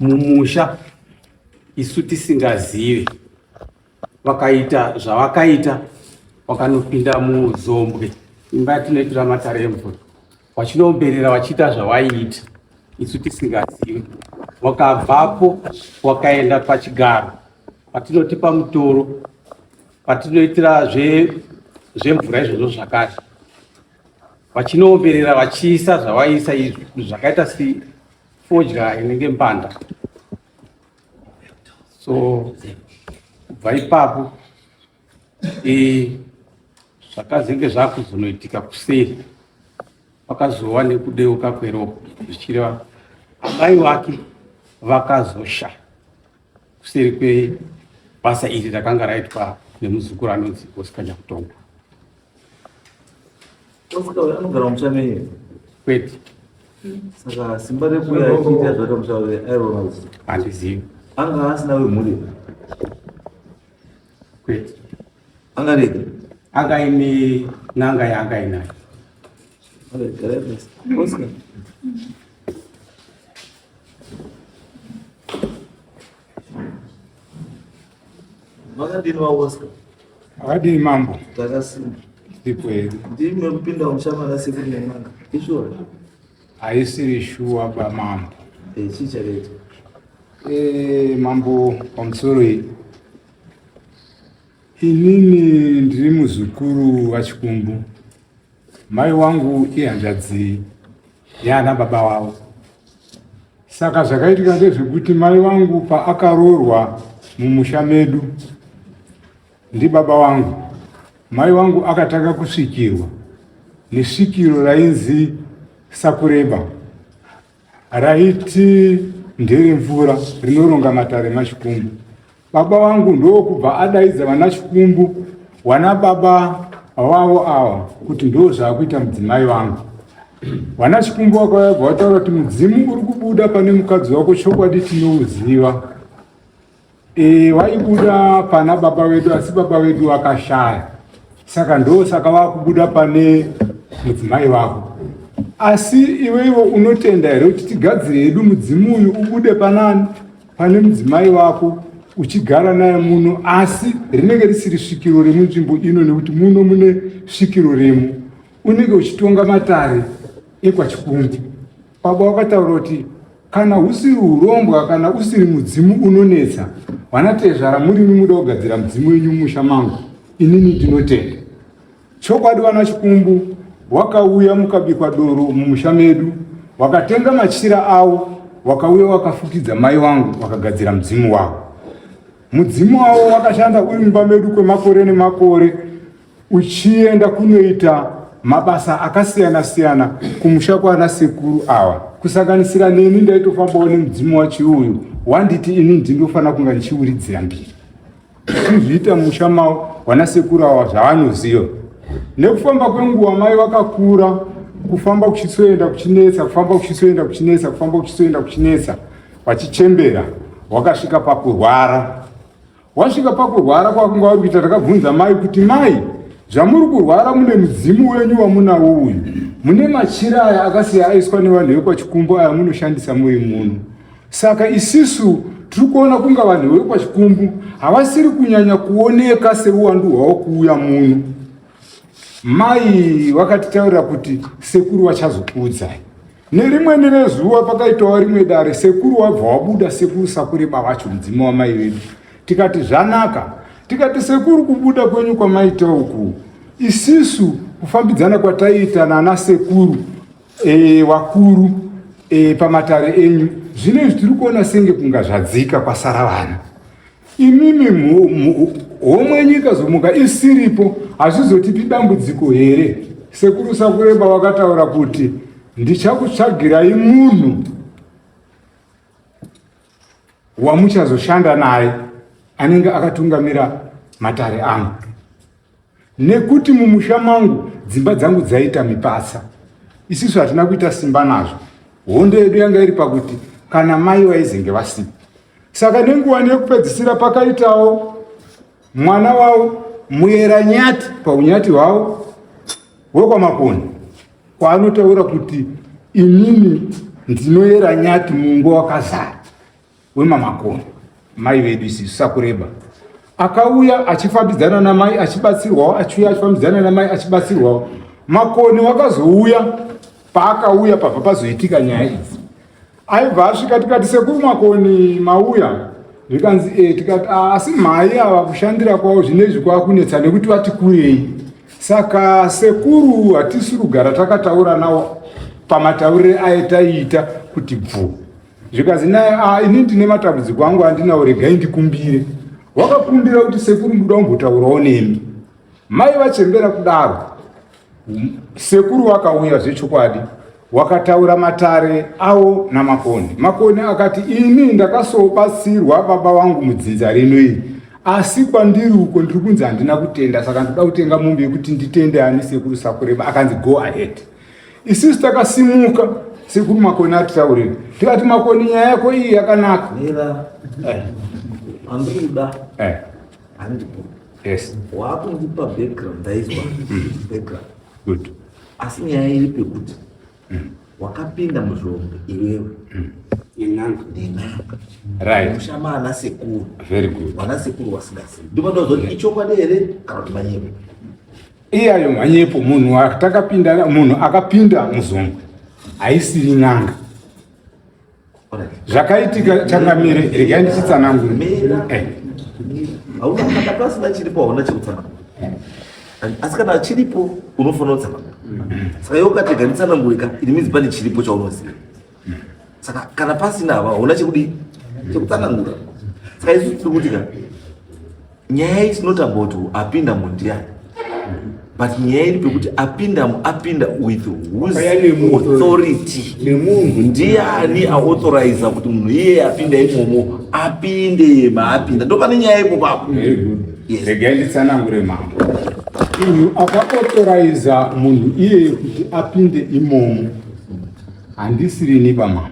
Mumusha isu tisingazive, vakaita zvavakaita, vakanopinda muzombwe, imba yatinoitira matare emvura, vachinoomberera vachiita zvavaiita isu tisingazive. Wakabvapo wakaenda pachigaro patinoti pamutoro patinoitira zvemvura izvozvo zvakare, vachinoomberera vachiisa zvavaiisa izvi zvakaita sefodya inenge mbanda. So kubva ipapo zvakazenge zvakuzonoitika kuseri, pakazova nekudeuka kweropa, zvichireva amai vake vakazoshaya kuseri kwebasa iri rakanga raitwa nemuzukuru anonzi Oscar Nyakutonga. Oscar uyu anogara mumusha menyu? Kwete. Saka simba rekuuya achiita zvaita musha aiona kuti handizivi. Anga asina wemhuri? Kwete. Anga rega? Anga aine n'anga yaanga ainayo. Oscar. Makadini vaOscar? Akadini mambo? Takasimba. Ndipo here? Ndimi mekupinda mushamana sekuru nen'anga. Ishuwa? Haisiri shuwa ba mambo. Eh, chii chakaita? Eh, mambo pamusoro iyi. Inini ndiri muzukuru waChikumbu. Mai wangu ihanzvadzi yaana baba wavo. Saka zvakaitika ndezvekuti mai wangu paakaroorwa mumusha medu ndibaba wangu, mai wangu akatanga kusvikirwa nesvikiro rainzi Sakureba, raiti nderemvura rinoronga matare maChikumbu. Baba vangu ndokubva adaidza vana Chikumbu wana baba wavo ava kuti ndo zvaakuita mudzimai vangu. Vana Chikumbu vakauya bva vataura kuti mudzimu uri kubuda pane mukadzi wako chokwadi tinouziva. E, waibuda pana baba vedu asi baba vedu vakashaya, saka ndo saka vakubuda pane mudzimai wako. Asi iwewe unotenda here kuti tigadzire hedu mudzimu uyu ubude panani pane mudzimai wako uchigara naye muno, asi rinenge risiri svikiro remunzvimbo ino, nekuti muno mune svikiro remo, unenge uchitonga matare ekwaChikungu. Baba wakataura kuti kana husiri urombwa, kana usiri mudzimu unonetsa, vanatezvara murimi muda kugadzira mudzimu wenyu mumusha mangu, inini ndinotenda. Chokwadi vana Chikumbu wakauya mukabikwa doro mumusha medu, wakatenga machira awo, wakauya wakafukidza mai wangu, wakagadzira mudzimu wavo. Mudzimu wavo wakashanda uri mumba medu kwemakore nemakore uchienda kunoita mabasa akasiyana siyana kumusha kwana sekuru ava, kusanganisira neni ndaitofambawo nemudzimu wacho uyu wanditi ini ndinofanira kunga ndichiuridzira mbiri kuzviita musha mavo vana sekuru ava zvavanoziva. Nekufamba kwenguva mai vakakura, kufamba kuchisoenda kuchinetsa, kufamba kuchisoenda kuchinetsa, kufamba kuchisoenda kuchinetsa, vachichembera wakasvika pakurwara. Wasvika pakurwara kwakunga vari kuita, takabvunza mai kuti mai, zvamuri kurwara mune mudzimu wenyu wamunawo uyu, mune machira aya akasiya aiswa nevanhu vekwaChikumbu aya munoshandisa muri muno. Saka isisu tiri kuona kunga vanhu vekwaChikumbu havasiri kunyanya kuoneka seuwandu hwavo kuuya muno. Mai vakatitaurira kuti sekuru vachazokuudzai. Nerimweni rezuva pakaitawo rimwe dare, sekuru wabva wabuda, sekuru Sakureba vacho, mudzimu wamai vedu. Tikati zvanaka, tikati sekuru, kubuda kwenyu kwamaita uku, isisu kufambidzana kwataiita nana sekuru e, wakuru e, pamatare enyu zvino izvi tiri kuona senge kunga zvadzika kwasara vana. Imimi homwe yenyu ikazomuka isiripo hazvizotipi dambudziko here? Sekuru Sakureba vakataura kuti ndichakutsvagirai munhu wamuchazoshanda naye anenge akatungamira matare angu, nekuti mumusha mangu dzimba dzangu dzaita mipatsa. Isisu hatina kuita simba nazvo. Hondo yedu yanga iri pakuti kana mai vaizenge vasipo. Saka nenguva yekupedzisira pakaitawo mwana wavo Muyera Nyati paunyati hwavo wekwaMakoni, kwaanotaura kuti inini ndinoyera nyati mungo wakazara. wemamakoni mai vedu isisu Sakureba akauya achifambidzana namai achibatsirwawo, achiuya achifambidzana namai achibatsirwawo. Makoni wakazouya, paakauya pabva pazoitika nyaya idzi. Aibva asvika, tikati, "Sekuru Makoni, mauya?" Zvikanzi, "E." Tikati, "Ah, asi mhai ava kushandira kwavo zvinezvi kwakunetsa nekuti vati kurei. Saka sekuru, hatisi kugara takataura navo pamataurire aetaiita kuti bvu." Zvikanzi naye, "Ah, ini ndine matambudziko angu andinawo, regai ndikumbire." Wakakumbira kuti, "Sekuru, ndoda kumbotaurawo nemi." Mai vachembera kudaro, sekuru wakauya zvechokwadi, wakataura matare awo naMakoni. Makoni akati, "Ini ndakasobatsirwa baba vangu mudzinza rino iri, asi kwandiri uko ndiri kunzi handina kutenda, saka ndoda kutenga mombe yekuti nditende ani sekuru Sakureba." Akanzi, "Go ahead." Isusu takasimuka, sekuru Makoni atitaurira, tikati, "Makoni, nyaya yako iyi yakanaka." Mira, andikuda handipo. Waakundipa background, ndaizwa background. Good. Asi nyaya iri pekuti wakapinda muzvombe iwewe Nen'anga. Nen'anga musha maana sekuru. Very good. Wana sekuru wasingazivi, ndipo ndozoti ichokwadi here kana kuti manyepo? Iyayo manyepo. Munhu atakapinda, munhu akapinda muzongwe haisiri n'anga. Zvakaitika, changamire, regai ndichitsanangura. Mira. Hauna, kana pasina chiripo hauna chekutsanangura, asi kana chiripo unofanira kutsanangura. Saka iwe ukatega nditsanangurika, it means pane chiripo chaunoziva. Saka kana pasina hava hauna chekudii, chekutsanangura. Saka isu tiri kuti ka nyaya it's not about apindamo ndiani, but nyaya iri pekuti apindamo apinda with whose Wakauya nemunhu. authority? Nemunhu. Ndiani aauthoriza kuti munhu iyeye apinda imomo, apinde maapinda? Ndo pane nyaya ipo papo. Very good. Yes. Regai nditsanangure, mambo. Munhu akaauthoriza munhu iyeye kuti apinde imomo handisirini pamambo,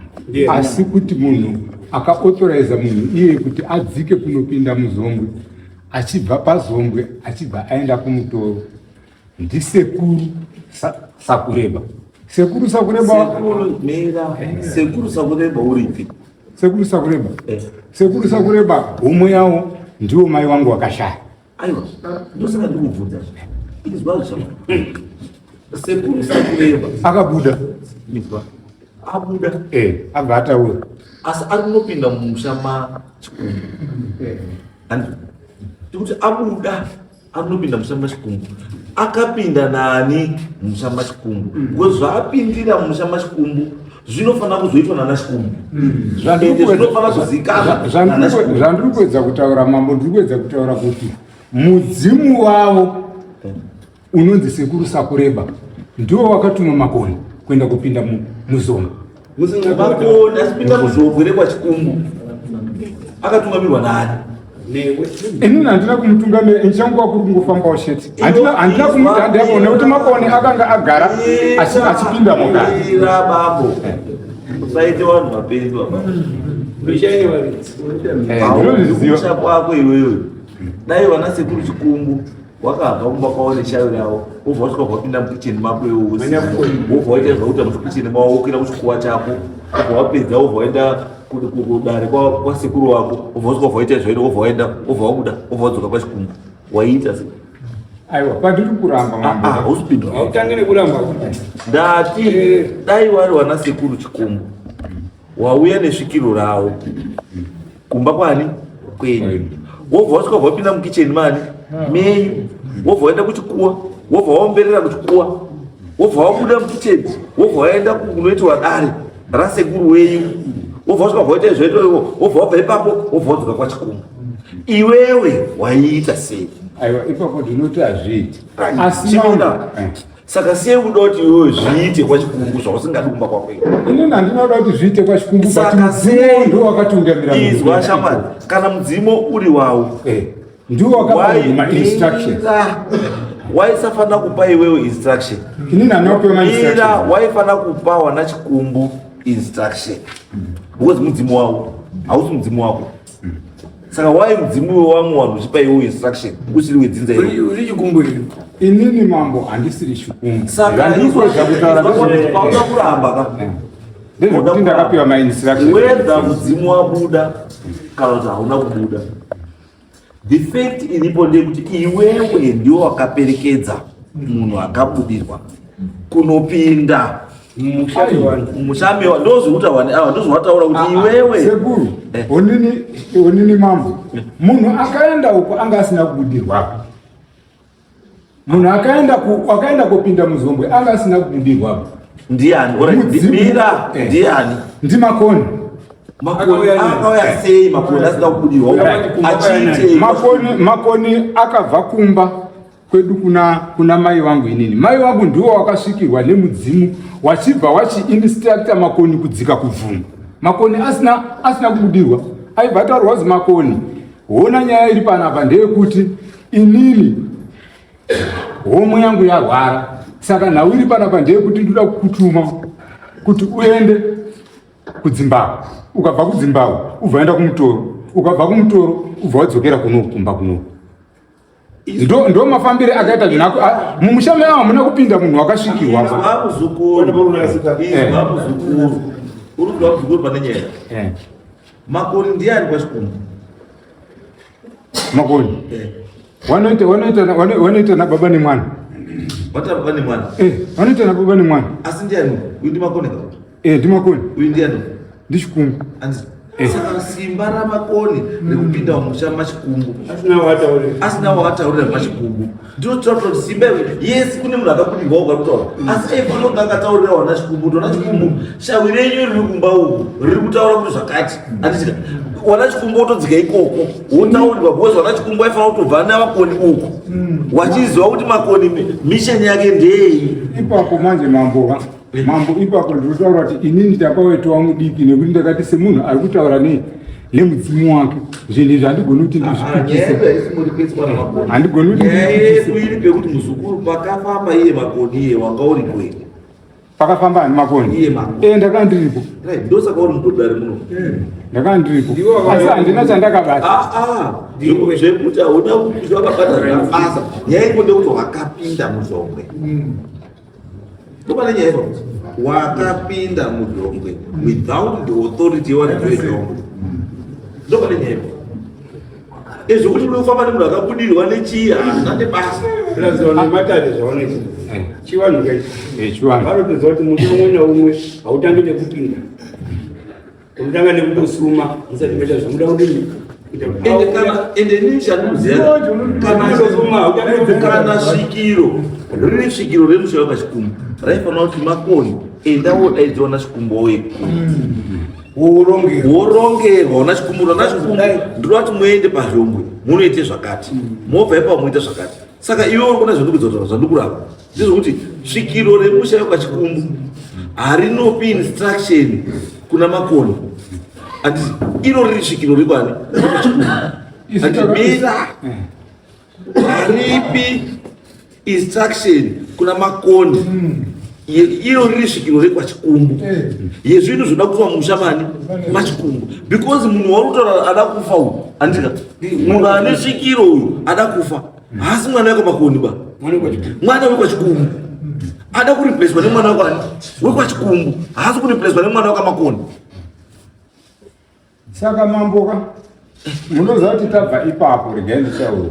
asi kuti munhu akaauthoriza munhu iyeye kuti adzike kunopinda muzombwe, achibva pazombwe achibva aenda kumutoro, ndisekuru Sakureba. Sekuru Sakureba. Sekuru, mira, sekuru Sakureba uripi? Sekuru Sakureba. Sekuru Sakureba, homwe yawo ndiwo mai wangu wakashaya. Aiwa, ndosaka ndikubvunza izwa zva sekuru Sakureba. Akabuda. Izwa, abuda. Abva ataura. Asi ari kunopinda mumusha maChikumbu. Tikuti abuda, ari kunopinda musha maChikumbu, akapinda nani musha maChikumbu? Because zvaapindira mumusha maChikumbu zvinofanira kuzoitwa nana Chikumbu, ende zvinofanira kuzikanwa nana Chikumbu. Zvandiri kuedza kutaura, mambo, ndiri kuedza kutaura kuti mudzimu wavo unonzi sekuru Sakureba ndiwo wakatuma Makoni kuenda kupinda muzombe. Makoni asipinda muzvombe rekwaChikumbu akatungamirwa nani? Newe. Inini handina kumutungamira, inchanguva kuri kungofambawo chete. Handina kumuti, nekuti Makoni akanga agara achipinda mukati. Ira bambo, usaite vanhu vapenzi baba. Mishaine varidzi. Ndinozviziva. Musha kwako iwewe, dai vana sekuru Chikumbu wakabva kumba kwavo neshavi ravo, wobva wasvika wapinda mukicheni mako iwe, wobva waita zvauita mukicheni mavo, wokwira kuchikuwa chako, wobva wapedza, wobva waenda kudare kwasekuru wako, wobva wasvika wobva waita zvaita, wobva waenda, wobva wabuda, wobva wadzoka kwaChikumbu, waiita sei? Aiwa, pandiri kuramba, mambo. Hausi kupindura. Hautangi nekuramba. Ndati dai wari wana sekuru Chikumbu wauya nesvikiro ravo kumba kwani kwenyu, wobva wasvika wapinda mukicheni mani menyu, wobva waenda kuchikuwa, wobva waomberera kuchikuwa, wobva wabuda mukicheni, wobva waenda kunoitwa dare rasekuru wenyu, wobva wasvika waita zvaitwa, wobva wabva ipapo, wobva wadzoka kwaChikumbu, iwewe waiita sei? Aiwa, ipapo ndinoti hazviiti, asi Chimira. mambo, Saka sei kuda kuti iwewe zviite kwaChikumbu zvausingadi kumba kwako iwe? Inini handina kuda kuti zviite kwaChikumbu, but Saka mudzimu sei ndiwo wakatungamira munhu Izwa kuenda. shamwari, kana mudzimu uri wawo, Ndiwo wakapa mainstructions. Waisafanira kupa iwewe instruction. Inini handina kupiwa Ira, mainstructions. waifanira kupa wana Chikumbu instruction because mudzimu wavo, hausi mudzimu wako. Saka wai mudzimu wewamwe vanhu uchipa iwewe instruction usiri wedzinza iro? Uri Chikumbu here? Inini, mambo, handisiri Chikumbu. Saka Zvandiri kuedza kutaura pauda kuramba ka. Ndezvekuti ndakapiwa mainstruction. Whether mudzimu wabuda kana kuti hauna kubuda, the fact iripo ndeyekuti iwewe ndiwo wakaperekedza munhu akabudirwa kunopinda mumusha mewa. Ndozvekutaura neava, ndozvawataura kuti iwewe. Sekuru, onini, onini mambo, munhu akaenda uko anga asina kubudirwapo. Munhu akaenda kupinda muzombwe anga asina kubudirwapo. Ndiani? Alright, mira. Ndiani? Ndimakoni. Makoni akauya sei? Makoni asina kubudirwa achiitei? Makoni akabva kumba kwedu kuna mai vangu. Inini mai vangu ndiwo wakasvikirwa nemudzimu, wachibva wachiinstructa Makoni kudzika kubvuma. Makoni asina kubudirwa aibva ataurwa kuzi, "Makoni, hona, nyaya iri panapa ndeyekuti inini homwe yangu yarwara, saka nhau iri panapa ndeyekuti ndoda kukutuma kuti uende kuDzimbabwe. Ukabva kuDzimbabwe ubva waenda kumutoro, ukabva kumutoro ubva wadzokera kuno kumba kuno." Ndo mafambire akaita zvinhu. Mumusha meavo hamuna kupinda munhu wakasvikirwa. Izwa muzukuru, izwa muzukuru, uri kuzwa muzukuru? Pane nyaya. Makoni ndiani kwaChikumbu? Makoni wanoita nababa nemwana. Wata baba nemwana. Wanoita nababa nemwana. Asi ndiani uyu? Ndimakoni ka? Ndimakoni. Uyu ndiani? Ndichikumbu. Anzi saka simba raMakoni rekupinda mumusha maChikumbu asina wakataurira maChikumbu, ndinotaura kuti simba iwe, yes, kune munhu akabudirwa ukakutaura, asi aifanira kunge akataurira wana Chikumbu kuti, "Wana Chikumbu, shawi renyu riri kumba uku riri kutaura kuti zvakati." Anditika wana Chikumbu wotodzika ikoko wotaurirwa, because wana Chikumbu aifanira kutobva naMakoni uku wachiziva kuti Makoni mission yake ndeyei. Ipapo manje mambo ka, mambo, ipapo ndinotaura kuti inini ndakawetawa mudiki, nekuti ndakati semunhu ari kutaura nemudzimu wake, zvinhu izvi handigoni kuti ndizvipikise, handigoni kuti Nyaya ndizvipikise. yedu iri pekuti muzukuru, pakafamba iye Makoni, iye wanga uri kwei? Pakafamba ani? Makoni? Iye Makoni. Ndakanga ndiripo. Right, ndosaka uri mubhodhari muno. Ndakanga ndiripo, asi handina chandakabata. Ah, ah, zvekuti hauna kuti wakabata zvakabasa, nyaya iko ndekuti wakapinda muzhongwe. Ndopane nyaya ipapo, wakapinda muzhongwe without the authority yewaridzi wezhongwe. Ndopane nyaya ipapo. Ezvokuti unofamba nemunhu akabudirwa nechii, hazvina nebasa. Nematare zvaonoita chivanhu kachi. Chivanhu. Vanotoziva kuti muti umwe naumwe hautangi nekupinda, unotanga nekutosuma musati maita zvamuda kudini. Ende kana ende inini chandinoziva, kana svikiro riri svikiro remusha wekaChikumbu, raifanira kuti, "Makoni, enda wodaidziwa naChikumbu weku worongerwa una Chikumbu. Una Chikumbu, ndinoda kuti muende pazhombwe munoite zvakati, mobva ipapo muite zvakati." Saka iwe uri kuona zvandikudzora, zvandikurapa ndezvokuti svikiro remusha wekwaChikumbu harinopi instruction kuna Makoni, anditi iro riri svikiro rekwani? RekwaChikumbu. Andi mira, haripi instruction kuna Makoni, iro riri svikiro rekwaChikumbu yezvinhu zvoda kuva musha mani maChikumbu, because munhu wauri kutaura ada kufa uyu, andika munhu ane svikiro uyu ada kufa haasi mwana wekwaMakoni ba, mwana wekwaChikumbu ada kureplacwa nemwana wekwani? WekwaChikumbu. Haasi kureplacwa nemwana wekaMakoni. Saka mambo ka, munoziva kuti tabva ipapo, regai nditaure.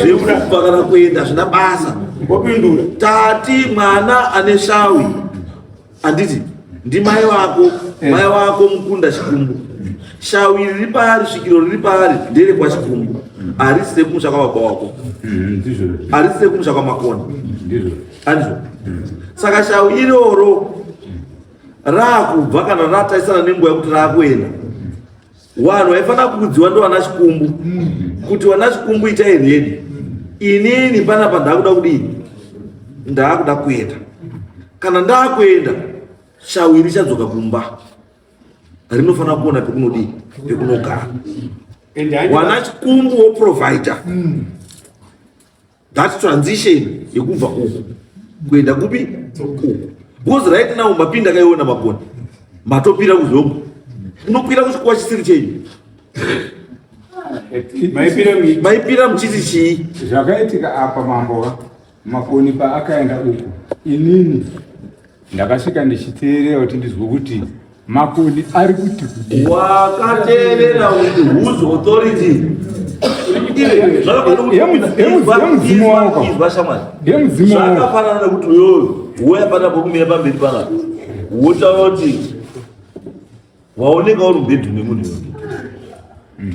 Zvekubva kana kuenda zvina basa. Wopindura. Tati mwana ane shawi, handiti ndimai wako? Mai wako mukunda Chikumbu. Shawi riri paari, svikiro riri paari nderekwaChikumbu, harisi rekumusha kwababa wako. Ndizvo. Harisi rekumusha kwaMakoni. Ndizvo. Handizvo? Saka shawi iroro raakubva kana ratarisana nenguva yekuti raakuenda, vanhu vaifanira kuudziwa ndo Chikumbu kuti, "Wana Chikumbu, itai ready, inini panapa ndaakuda kudini? Ndaakuda kuenda. Kana ndaakuenda, shawi richadzoka kumba, rinofanira kuona pekunodii, pekunogara." Wana Chikumbu woprovida that transition yekubva uku kuenda kupi? Uku. Because right now mapinda akaiona Makoni, matopira kuzongo, unokwira kuchikuwa chisiri chenyu. Maipira muchiti chii? Zvakaitika apa mambo ka, Makoni paakaenda uku, inini Ndakasvika ndichiteerera kuti ndizwe kuti Makoni ari kuti kudii. Wakateerera with whose authority? Yemudzimu wako. Izwa shamwari. Yemudzimu wako. Zvakafanana nekuti uyoyo wouya panapa kumira pamberi panapa wotaura kuti waoneka uri mubedroom memunhu iwewe.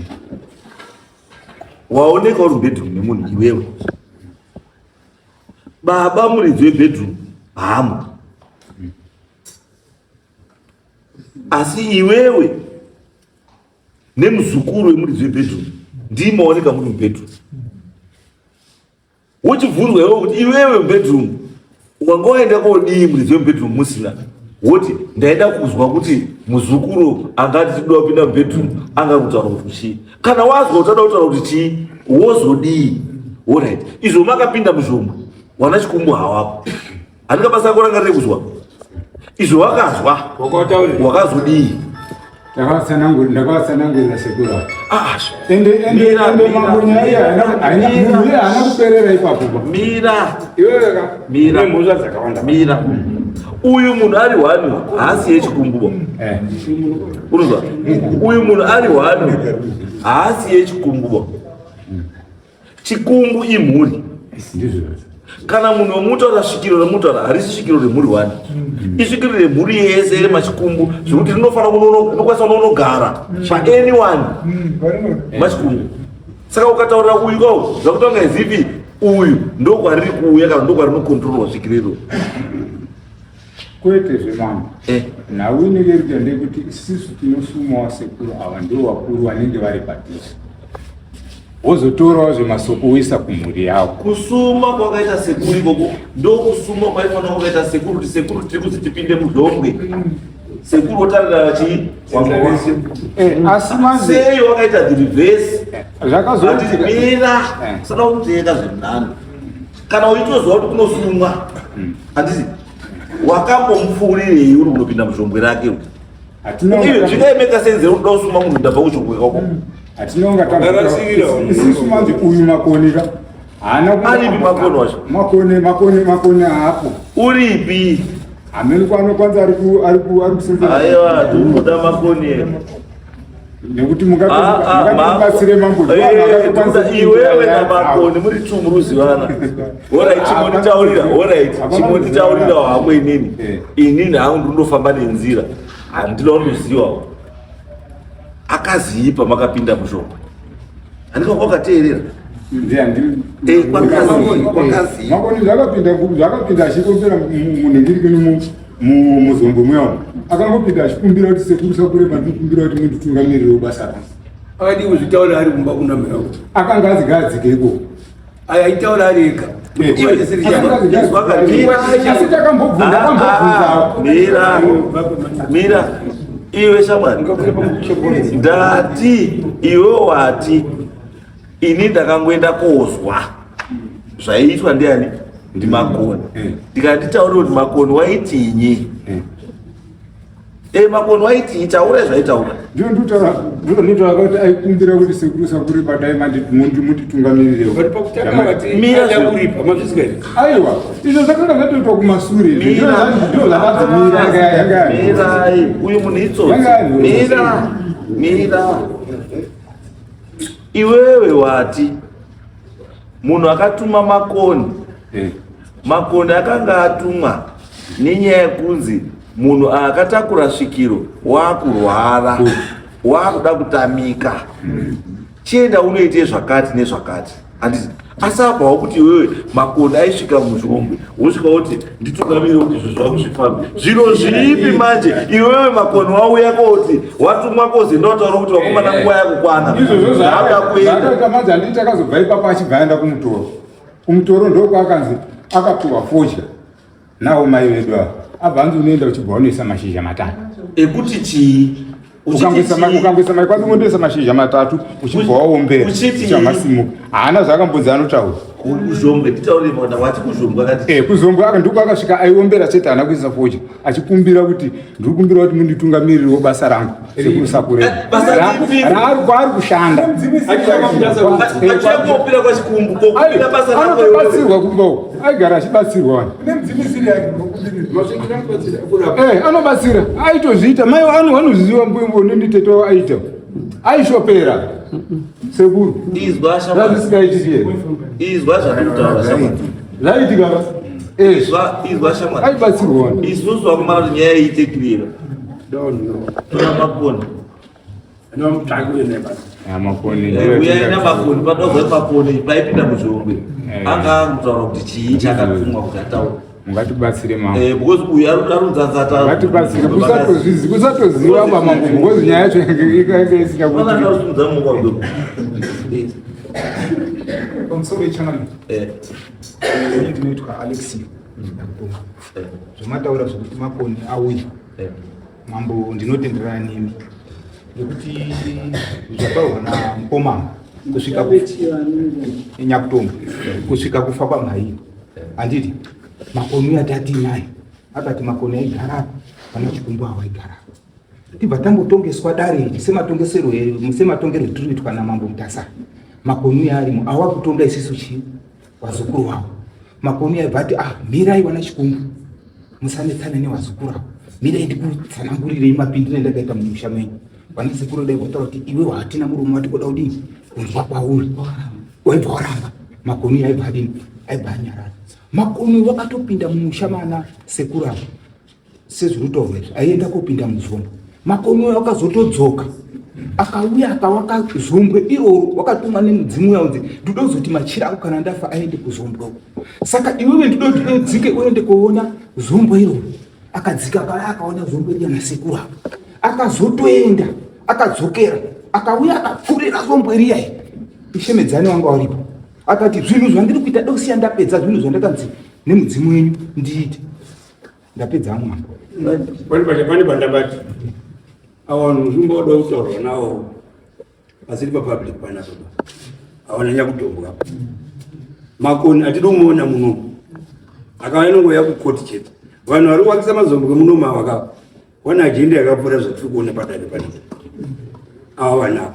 Waoneka uri mubedroom memunhu iwewe. Baba muridzi webedroom hamo. Asi iwewe nemuzukuru wemuridzi webedroom ndii maoneka muri mubedroom. Wochibvunzwa iwewe kuti iwewe mubedroom wanga waenda kodii muridzi wemubedroom musina, woti ndaida kuzwa kuti muzukuru angati tinoda kupinda mubedroom anga kutaura kuti chii. Kana wazwa kuti ada kutaura kuti chii wozodii? Alright, izvo makapinda muzvombo wana chikumbu hawapo, handika basa rako ranga riri kuzwa izvo wakazwa wakazodii? Ndakavatsanangurira sekuru ava. Ende ende ende mambo nyaya haina munhu iye haana kuperera ipapo ba. Mira. Iwewe ka. Mira. Mhosva dzakawanda. Mira. Uyu munhu ari hwani haasi yechikumbu ba. Eh. Unozwa? Uyu munhu ari hwani haasi yechikumbu ba. Chikumbu imhuri. Ndizvo. Kana munhu wemutaura svikiro remutaura harisi svikiro remhuri wani. Isvikiro remhuri yese remachikumbu zvekuti rinofanira kunokwanisa kunonogara pa anyone machikumbu. Saka ukataurira uyu kawo zvakutanga izivi uyu ndokwariri kuuya kana ndokwarinokontrolwa svikiro iroro. Kwete zvemambo. Eh. Nhau inenge iri kuita ndeyekuti isusu tinosumawo sekuru ava ndivo vakuru vanenge vari padhuze. Wozotorawo zvemasoko woisa kumhuri yavo. Kusuma kwakaita sekuru ikoko ndokusuma kwaifanira kwakaita sekuru kuti sekuru tiri kuzi tipinde mudhlombwe. Sekuru wotarira chii? Eh, asi manje Sei wakaita the reverse? zvakazoitika Mira, Eh. usada kuteka zvemunhando. Kana uchitoziva kuti kunosumwa, handiti wakambomupfuurirei uri kunopinda muzhombwe rake? Hatina Zvikaemeka senze uri kuda kusuma munhu ndabva kuzhombwe kwako. Hatinonga Wakarasirira isusu manje uyu makoni ka haana Aripi makoni wacho? Makoni makoni makoni haapo. Uripi? Hameno kwaanokwanza ari ku ari ku ari kusenzera. Aiwa, tinoda makoni ere. Nekuti mungatibatsire mambo. Iwewe namakoni muri two muruzivana. Alright, chimonditaurira, alright, chimonditaurira hako inini. Inini hangu ndinofamba nenzira. Handina unozivawo. Akaziipa makapinda mushoko. Handika wakateerera. Kwakazi. Makoni zvakapinda zvakapinda achikumbira munhingirikini muzombo muya akangopinda achikumbira kuti sekuru sakurema ndikumbira kuti munditungamirirewo basa rangu. Akadii kuzvitaura ari kumba kuna mai wako? Akanga azigadzike ikoko. Aya aitaura ari ega. Asi takambobvunza Mira, mira, iwe shamwari, ndati iwe wati ini ndakangoenda kozwa zvaiitwa ndiani ndimakoni, ndikanditaurira kuti Makoni waitinyi. Makoni waitinyi, taura zvaitaura. Ndinotaura kuti aikumbira kuti sekuru sakuri badai munditungamirirewo. Mira mazvizwa here? Aiwa, izvo zvakanga zvatoitwa kumasure. Ndizvo zvakadzi mira yanga Mira, uyu munhu itsotsi. Mira, mira. Iwewe wati munhu akatuma Makoni. Makoni akanga atumwa nenyaya yekunzi munhu akatakura svikiro waakurwara, waakuda kutamika. Chienda unoite zvakati nezvakati. Handiti asi apa wakuti iwewe Makoni aisvika muzvombe wosvika woti nditungamire kuti izvo zvangu zvifambe. Zviro zvipi manje iwewe Makoni wauya koti watumwa kozi ndotaura kuti vakomana nguva yakukwana. Izvozvo Zvaakuda kuenda. zvakaita manje handiti akazobva ipapo achibva aenda kumutoro. Kumutoro ndokwaakanzi akapiwa fodya nawo mai vedu ava. Abva anzi unoenda uchibva unoisa mashizha matatu. Ekuti chii? Ukangoisa mai kwanzi unondoisa mashizha matatu uchibva waombera. Uchiti Uchamasimuka. Haana zvaakambonzi anotaura. Kuzhombwe titaurire maona wati kuzhombwe akati. Eh, kuzhombwe aka ndiko akasvika aiombera chete haana kuisa fodya achikumbira kuti ndiri kumbira kuti munditungamirirewo basa rangu sekuru Sakurema. Eh, basa ripi? Raari kwaari kushanda. Achiya kopira kwachikumbu kokumbira basa rako iwewe. Anotobatsirwa kumba uko. Aigara achibatsirwa wani. Eh, anobatsira. Aitozviita. Mai ano vanozviziva mbuyumbu nenditete wavo aita. Aishopera. Sekuru. Izwa shamwari. Zvazvisingaitiki here? Izwa zvandikutaura shamwari. Zvaitika ba. Eh, Izwa izwa shamwari. aibatsirwa wani. Isusu vakomana kuti nyaya iyi iite clear. Don't know. Tora makoni. Ah, makoni. Uyai namakoni padozwa makoni paipinda muzhombe. Eh. Anga akutaura kuti chii chakatumwa kuti ataure. Mungatibatsire mama. Eh, because uyu arunzanzata. Ngatibatsire kusatozvizi kusatoziva bamambo because nyaya yacho inge isingakuti. Pana akarusimudza mumaoko adogo. Pamusoro yechangamire, Eh. ini ndinoitwa Alexi Nyakutonga. Eh. Zvamataura zvekuti makoni auya, Eh. mambo ndinotenderana nemi nekuti zvataurwa namukoma kusvika Nyakutonga kusvika kufa kwamhaiyo handiti makoni uya tatiinaye akati makoni aigara apa pana chikumbu awo aigara apa tibva tambotongeswa dare iri sematongesero sematongerwo etiri kuitwa namambo Mutasa. Makoni uya arimo awa kutonga isisu chii vazukuru wavo. Makoni uya aibva ati ah mirai wana chikumbu musanetsane nevazukuru avo mirai ndikutsanangurirei mapindiro endakaita mumusha menyu. Vana sekuru dai votaura kuti iwe hatina murume wati kuda kudini kunzwa kwauri waibva waramba. Makoni uya aibva adini aibva anyarara. Makoni wakatopinda mumusha mana sekuru avo sezvirutaurwa izvi aienda kopinda muzombwe. Makoni uya wakazotodzoka akauya akawaka zombwe iroro wakatumwa nemudzimu uya unzi ndoda kuzoti machira ako kana ndafa aende kuzombwe uko. Saka iwewe ndoda kuti udzike uende koona zombwe iroro. Akadzika akauya akaona zombwe riya nasekuru avo. Akazotoenda akadzokera akauya akapfurira zombwe riya iri. Ishemedzani wanga waripo akati zvinhu zvandiri kuita dosiya ndapedza zvinhu zvandakanzi nemudzimu wenyu ndiite. Ndapedza hangu mambo. Pane pandabati ava vanhu muzvimba wada kutaurwa nawo asiri papublic panapa awana nyakutombwa makoni atidi kumuona muno akauya nongouya kukoti chete. Vanhu vari kuvakisa mazombwe muno mava wana ajenda yakapfuura zvatiri kuona padare panapa ava vanhu ava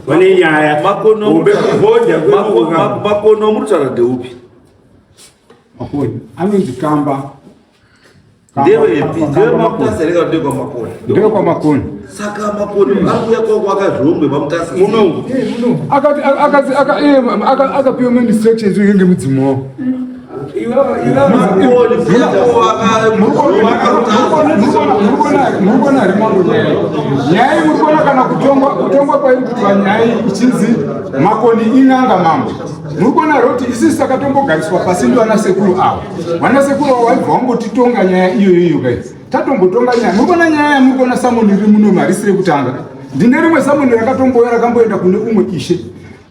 vane nyaya Makono makono muri kutaura ndeupi? Makoni anonzi kamba. Ndewepi? Ndewe Mamutasa here kana ndekwa Makoni? Ndekwa Makoni. Saka Makoni akuya kwako akazvombe Mamutasa. Muno. Akati akati aka akapiwa ma instructions ngenge mudzimu wavo. Makoni Murikuona here mambo nyaya? Nyaya iyi murikuona kana kutongwa kutongwa kwairi kuitwa nyaya iyi ichinzi Makoni in'anga mambo. Murikuona here kuti isisi takatombogariswa pasi ndivana sekuru avo. Vana sekuru avo vaibva vambotitonga nyaya iyoyo iyo guys. Tatombotonga nyaya. Murikuona nyaya yamurikuona samoni riri muno harisi rekutanga. Ndine rimwe samoni rakatombouya rakamboenda kune umwe ishe.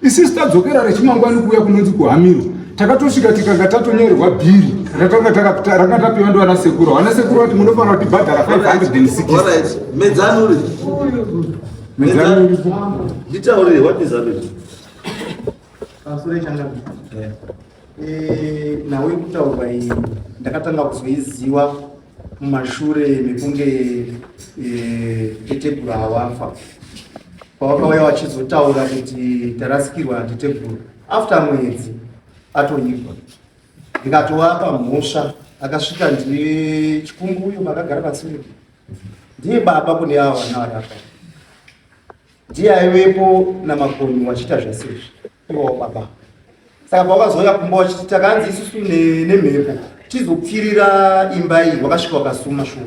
Isisi tadzokera rechimangwani kuuya kunonzi kuhamiro. Takatosvika tikanga tatonyorerwa bhiri rakanga ranga tapiwa ndivana sekuru. Vana sekuru vati munofanira kutibhadhara 560. Alright, medzanuri. Medzanuri. Nditaurire what is happening? Pamusoro yechangamire. Eh, nhau yekutaurwa iyi ndakatanga kuzoiziva mumashure mekunge eh, teteguru awafa pawakauya wachizotaura kuti tarasikirwa nateteguru after mwedzi atonyigwa ndikatovapa mhosva akasvika ndiye chikungu uyo makagara pasure ndiye baba kune ava vana vari apa ndiye aivepo namakoni wachiita zvese izvi iwawo baba saka pawakazouya kumba wachiti takanzi isusu nemhepo tizopfirira imba iyi wakasvika wakasuma shuwa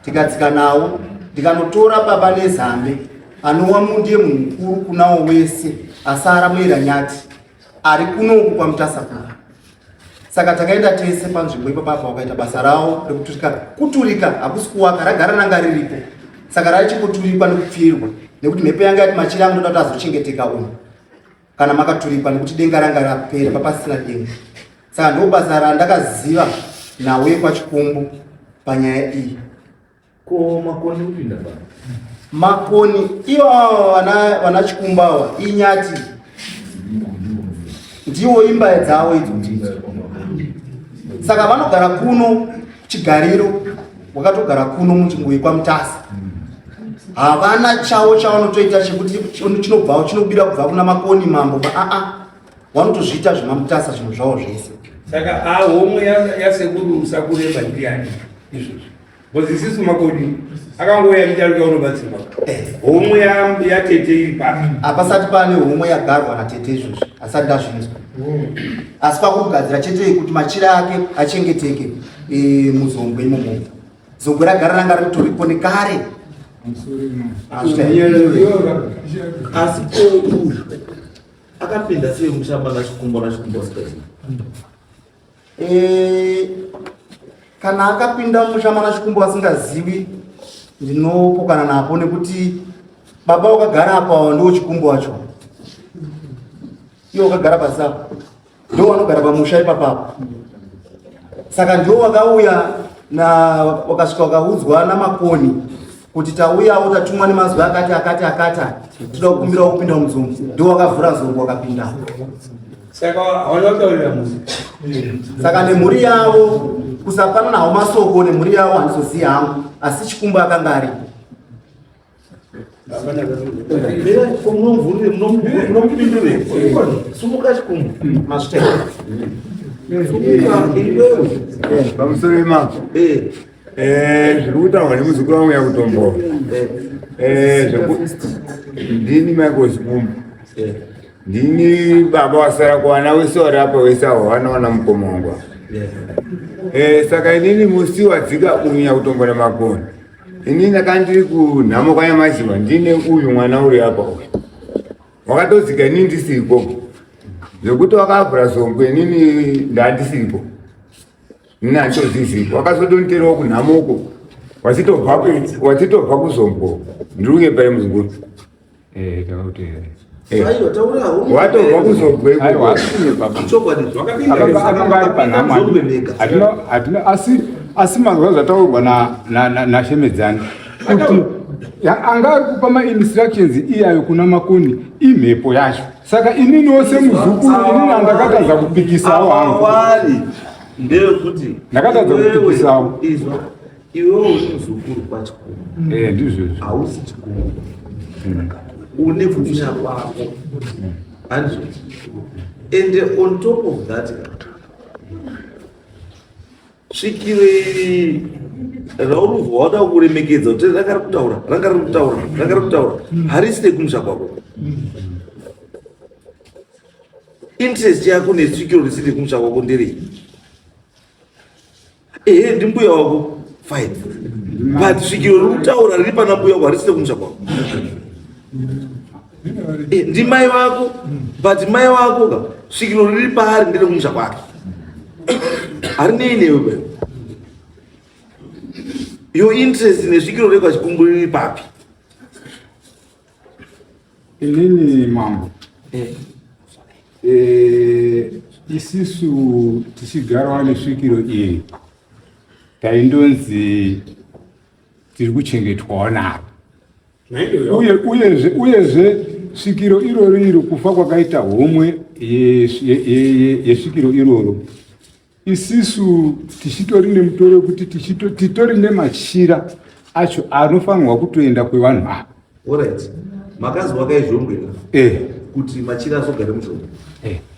tikadzika nawo ndikanotora baba nezambe anowa mundiye munhu mukuru kunawo wese asara muera nyati ari kunoku kwamutasa kuno saka takaenda tese panzvimbo ipapapa wakaita basa rawo rekuturika kuturika hakusi kuwaka ragara ranga riripo saka raichikoturikwa nekupfirirwa nekuti mhepo yanga yati machira angu ndoda kuti azochengeteka umu kana makaturikwa nekuti denga ranga rapera papasina denga saka ndo basa randakaziva nhau yekwachikumbu panyaya iyi Ko makoni kupinda pa? Makoni ivo vana vana chikumba ava inyati. Ndiwo imba dzavo idzo ndidzo. Saka vanogara kuno chigariro, wakatogara kuno munzvimbo yekwaMutasa. Havana chavo chavanotoita chekuti chinobva chinobira kubva kuna Makoni mambo aa vanotozviita zvemaMutasa zvinhu zvavo zvese. Saka ahomwe yasekuru Musakurema ndiani izvozvo? Because isisu Makoni akangouya achitaruka unobatsirwa. Homwe yatete iri papi? Hapasati pane homwe yagarwa natete izvozvi, asati ndazvinzwa. Asi pakugadzira chete kuti machira ake achengeteke muzongwe imomo. Zongwe ragara ranga ritoripo nekare. Asi uyu akapinda sei mushamba nachikumbo nachikumbo space? Kana akapinda musha mana Chikumbo asingaziwi, ndinopokana napo nekuti baba wakagara apa ndiwo Chikumbo wacho, iwo wakagara pasi apa ndiwo wanogara pamusha ipapapo. Saka ndiwo wakauya na wakasvika wakaudzwa naMakoni kuti tauyawo tatumwa nemazwi akati akati akati, toda kukumbira kupinda muzongo. Ndiwo wakavhura zongo wakapinda. Saka hawana kutaurira muzi. Saka nemhuri yavo kusafanana hawo masoko nemhuri yavo handizozivi hangu, asi Chikumbo akanga aripo. Munomupindure. Sumuka Chikumbo. Mazvitenda. Sumuka iwewe. Pamusoro pemambo. Zviri kutaurwa nemuzukuru wangu Yakutombo. Ndini Michael Chikumbo. Ndini baba wasara kuwana wese wari apa wese avo vanowana mukoma wangu. Saka inini musi wadzika uyu Nyakutombo naMakoni, inini ndakanga ndiri kunhamo kwaNyamaziwa, ndine uyu mwana uri apa uyu wakatodzika, inini ndisiripo, zvekuti wakavhura zongwe inini ndandisiripo, inini handitozizivi. Wakazotonditerawo kunhamo uko wachitobva kuzombo. Ndiri kunyepa muzukuru? Watobva kuzobva ikoko. Akanga ari panhamo. Asi mazwa zvataurwa naShemedzani kuti anga ari kupa mainstructions iyayo kuna Makoni imhepo yacho. Saka ininiwo semuzukuru inini handakatadza kupikisawo hangu. Awari ndeyekuti Ndakatadza kupikisawo. Izwa, iwewe uri muzukuru kwaChikumbo. Ndizvozvo. Hausi Chikumbo, une kumusha kwako, handizvo? And on top of that, svikiro iri raurubva wada kuremekedza kuti ranga riri kutaura, ranga riri kutaura, ranga riri kutaura, harisi rekumusha kwako. Interest yako nesvikiro risiri rekumusha kwako nderei? Ehe, ndimbuya wako, fine, but svikiro riri kutaura riri pana mbuya wako harisi rekumusha kwako. Ndimai vako, but mai vako ka, svikiro riri paari nderekumusha kwake, harinei newe bayo. Your interest nesvikiro rekwaChikumbu riri papi? Inini mambo, isisu tichigarawo nesvikiro iri, taindonzi tiri kuchengetwawo naro. Uyezve svikiro iroro iro kufa kwakaita homwe yesvikiro iroro, isisu tichitori nemutoro wekuti titori nemachira acho anofanirwa kutoenda kwevanhu ava. Alright. Makazi wakaizvongwera kuti machira azogare muzvombo.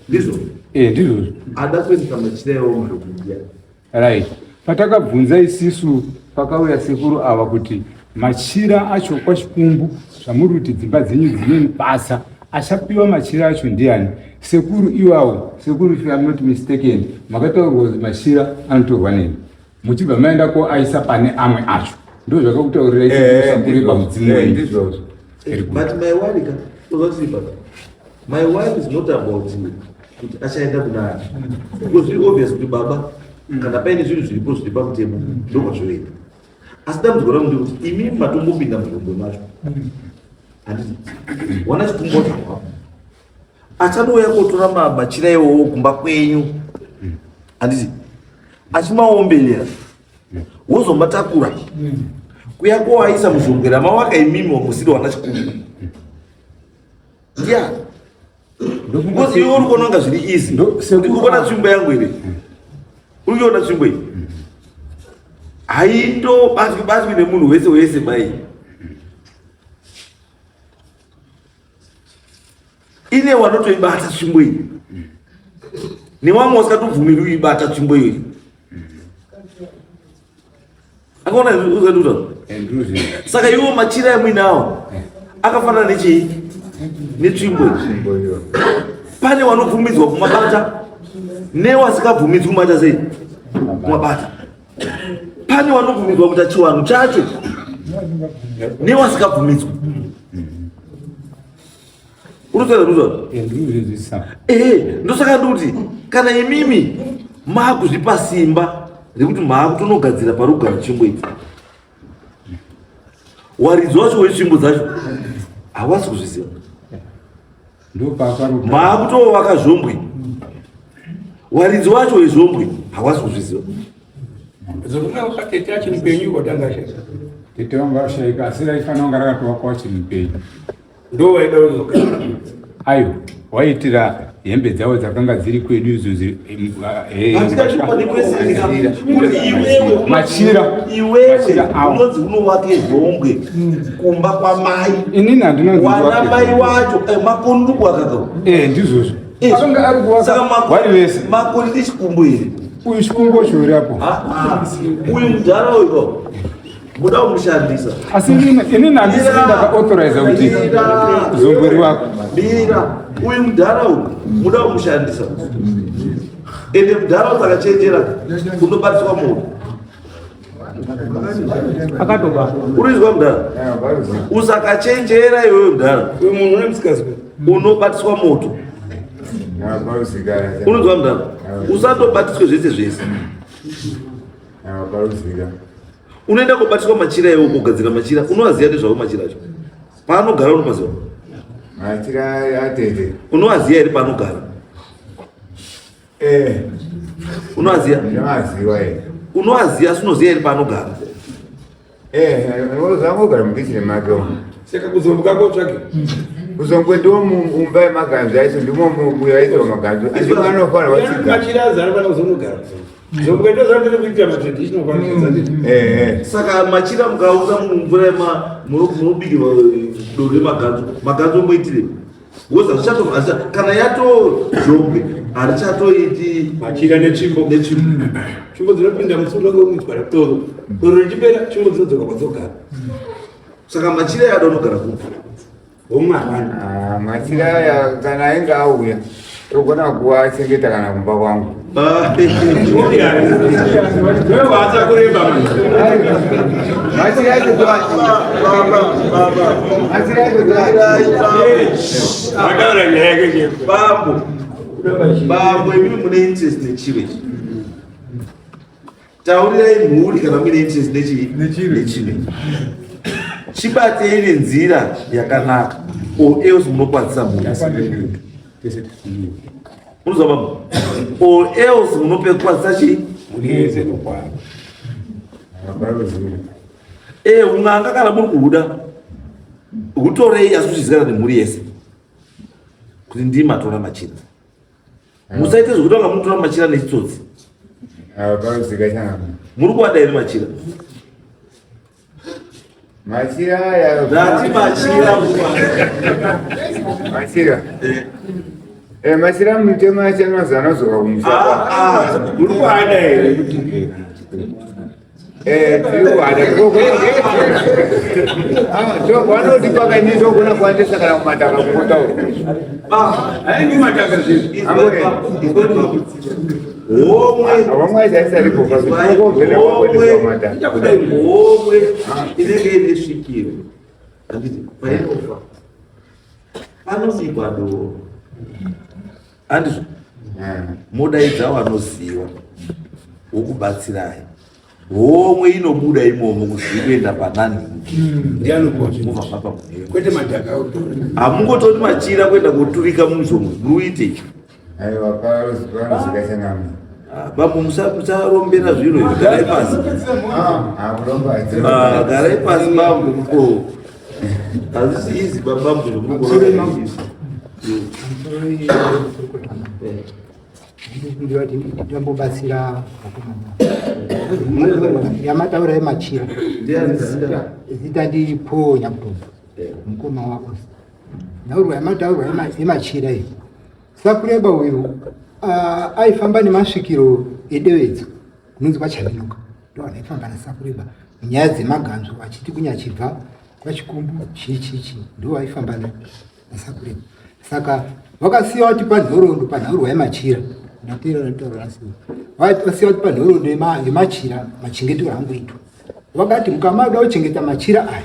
Ndizvo? Ndizvozvo. Ada kuendesa machira iwawo muzvombo ndiani? Right. Patakabvunza isisu pakauya sekuru ava kuti machira acho kwaChikumbu, zvamuri kuti dzimba dzenyu dzine basa, achapiwa machira acho ndiani? Sekuru iwawo, sekuru, if I'm not mistaken, makataurwa kuti machira anotorwa neni muchibva maenda koaisa pane amwe acho. Ndo zvakakutaurirai sekuru pamudzimu wenyu. Ndizvozvo. But my worry ka, uzoti but my worry is not about kuti achaenda kunani, because zviri obvious kuti baba, kana paine zvinhu zviripo zviri pamutemo, ndokwazvoenda. Asi dambudziko rangu ndekuti imi matombopinda muzvombo macho, handiti? Wana Chikumbo chahwapo achadouya kotora machira iwowo kumba kwenyu, handiti? Achimaomberera, wozomatakura kuya koaisa muzvongwe ramawaka imimi wamusiri wana Chikumbo, ndiani? Because iwe uri kuona kunga zviri easy. Uri kuona tsvimbo yangu here? Uri kuona tsvimbo iyi? Haitobatwi batwi nemunhu wese wese mai. Ine wanotoibata tsvimbo iyi. Newamwe usikatobvumirwi kuibata tsvimbo iyoyi. Akaona uzanduta. Saka iwo machira amuinawo akafanana nechii? Netsvimbo iyi. Pane wanobvumidzwa kumabata newasikabvumidzwi kumabata sei? Kumabata. Pane wanobvumidzwa kuita chiwanhu chacho newasikabvumidzwi. Unotaura ndozva? Eh, ndosaka ndikuti kana imimi maakuzvipa simba rekuti maakutonogadzira parugara tsvimbo idzi. Waridzi wacho wetsvimbo dzacho hawasi kuzviziva. Maakutovaka zvombwe. Waridzi wacho wezvombwe hawasi kuzviziva. Tete achiri mupenyu watanga ashaika. Tete wangu ashaika asi raifanira kunge rakatowakwa achiri mupenyu. Ndo waida kuzogara. Ayo waitira hembe dzavo dzakanga dziri kwedu idzo machira iwewe unonzi unovake zvombwe kumba kwamai inini handinonzi wana mai wacho eh, makoni uri kuwakaka eh ndizvozvo eh, akanga ari kuwaka wari vese makoni ndichikumbo here uyu chikumbo chori apo ah, ah. uyu mudhara uyu Muda kumushandisa. Asi inini handisi ndakaauthorize kuti zongori wako. Mira, uyu mudhara uyu muda kumushandisa. Ende mudhara usakachenjera unobatiswa moto. Akatoba. Urizwa mudhara? Usakachenjera iwewe mudhara. Uyu munhu une musikazwa. Unobatiswa moto. Unonzwa mudhara? Usatobatiswe zvese zvese. Unoenda kobatiswa machira iwo kugadzira machira unoaziva nezvavo machira acho paanogara unomaziva machira atete unoaziva here paanogara eh. unoaziva unoaziva asi unoziva here paanogara Eh, anogara mukichini make umu. Saka kuzombuka kotsvake. Kuzongwe ndiwo mumba yemaganzo acho ndimo muyaitwa maganzo. Asi anofanira kutsiga. Machira azara pana kuzonogara. Zombuka ndo zvandiri kuita ma traditional functions. Eh, eh. Saka machira mukaunza mumvura yema munobikirwa doro remaganzo. Maganzo moitire. Because hazvichato kana yatojongwe harichatoiti machira netsvimbo netsvimbo. Tsvimbo dzinopinda musi unenge unoitwa doro. Doro richipera tsvimbo dzinodzoka kwadzogara. Saka machira yada unogara kupi? Homwe hapana. Ah, machira aya kana ainge auya togona kuachengeta kana kumba kwangu. Bambo, bambo, imimi mune interest nechiro ichi. Taurirai mhuri kana muine interest nechiro ichi. Chibatei nenzira yakanaka or else munokwadzisa mhuri. Unozwa baba? Or else munopekwadzisa chii? Eh, un'anga kana muri kuhuda hutorei asi kuchizikana nemhuri yese kuti ndii matora machira. Musaite zvekuti vanga mutora machira nechitsotsi. Muri kuwada here machira? Machira aya. Ndati machira. Machira. Eh, machira mutemo acho anozi anozoka kumusha. Ah, ah. Uri kuada here kuti Eh, tiri kuada. Ah, vanoti pakaine ndogona kuandisa kana kumataka kukotaura. Haindi mataka zvinhu. Homwe. Homwe haisaripo Homwe inenge ine svikiro. Handiti painofa panobikwa doro. Handizvo? Modaidza wanoziva wokubatsirai. Homwe inobuda imomo kuti ikuenda panani. Ndiani Mubva mapa munhu. Kwete madhaka. Hamungotori machira kuenda koturika muzvomwe. Muite. Aiwa panozika changamwe. Ah, bambo musarombera zviro izvi, garai pasi. Ah, Ah, garai pasi bambo. Ko. Hazvisi easy bambo zvomuri kuona izvi. Ndikumbira kuti ndambobatsira vakomana. Yamataura yemachira. Zita ndi Paul Nyamutombo. Mukoma wako. Nhaurwa yamataurwa yemachira iyi. Sakureba uyu aifamba nemasvikiro edevedzo kunonzi kwaChaminuka. Ndoanaifamba naSakureba munyaya dzemaganzo achiti kunyachibva kwaChikumbu chii chii chii ndo aifamba naSakureba. Saka vakasiya vatipa nhoroondo panhaurwa yemachira. Ndateerera nditaura nhasi. Vakasiya vatipa nhoroondo yemachira machengeterwo angoitwa. Vakati mukamada kuchengeta machira aya